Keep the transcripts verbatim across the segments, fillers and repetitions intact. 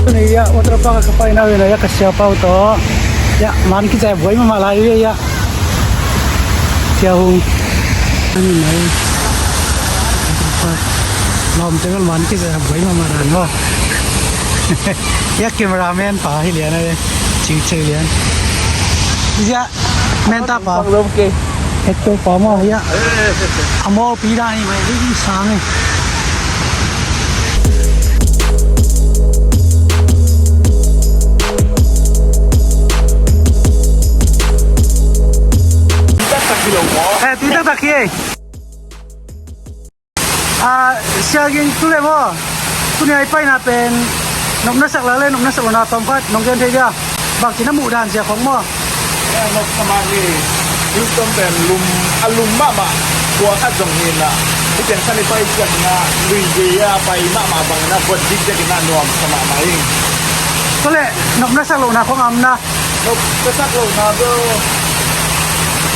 Tuni ya, water park ka pai na ve na ya, ka sia pau to. Ya, man ki jai buai mama lai ve ya. Sia hung. Ani mai. Lawm te man ki jai buai mama ran wa. Ya, cameraman pa hi lian a ve. Chiu chiu lian. Ya. Menta pa. Pang lom ke. Hekto pa maw, ya. A mawlpi dan hi mai, hi sang hi. Tui taktak hi lo maw? Eh, tui taktak hi. A, Sia Ging, tu le maw, tuni a i paina pen nopna sak la le nopna sak lona tawm khat nong gen thei dia? Bangci na muh dan sia khong maw? Eh, nop sa mah hi. Houston pen lum, a lum mahmah. Tua khat zong hi na. Hi pen khan i pai ciang na, lui gei a pai mahmah bang na, buat dik dik na nuam sa mahmah hi. Tu le nopna sak lona khong am na. Nop ka sak lo na bel,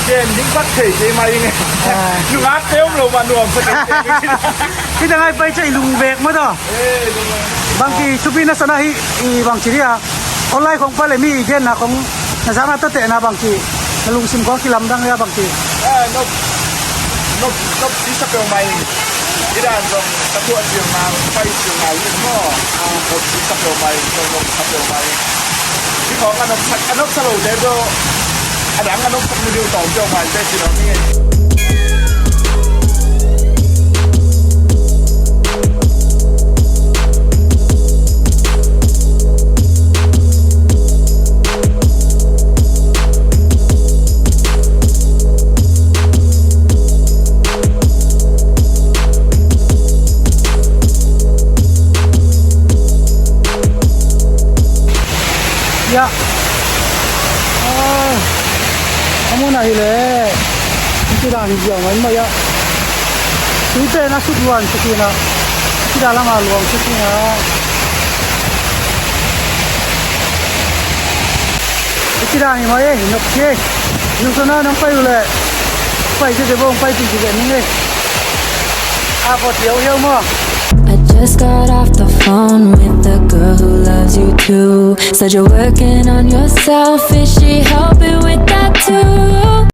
gen ding bak thei kei mai ing e. Ah. Nungak te om lo mah nuam sa kei kei. Hih teng a i pai ciang i lung bek maw taw. Eh, lung bek. Bangci, supi na sa na hi, i bangci dia. Online khong pai le mi i genna khong na zak na tawh tehna bangci. Na lungsim khong kilamdang dia bangci. Eh, nop, nop, nop ci sa peuhmah ing. Hih dan zong ka tuah ciang na, pai ciang na, maw. Ah, nop ci sa peuhmah ing, nop ci sa peuhmah ing. Hih khawng a nopsak, a nopsa lote tawh a dang a nopsak mi ding tawm ciang maite ci lo ni. Ya. Ah. A mun ahih leh hih ci dan hi ziau mai mah ya. Tui pen a suk luan suk hi na. Hih ci dan lam a luang suk hi na. Hih ci dan hi mah e, nop ci e. Nung so na nong pai uh leh pai ci de bong pai ci ci de ning e. A vot hiau hiau maw. I just got off the phone with the girl who loves you too. Said you're working on yourself, is she helping with that too?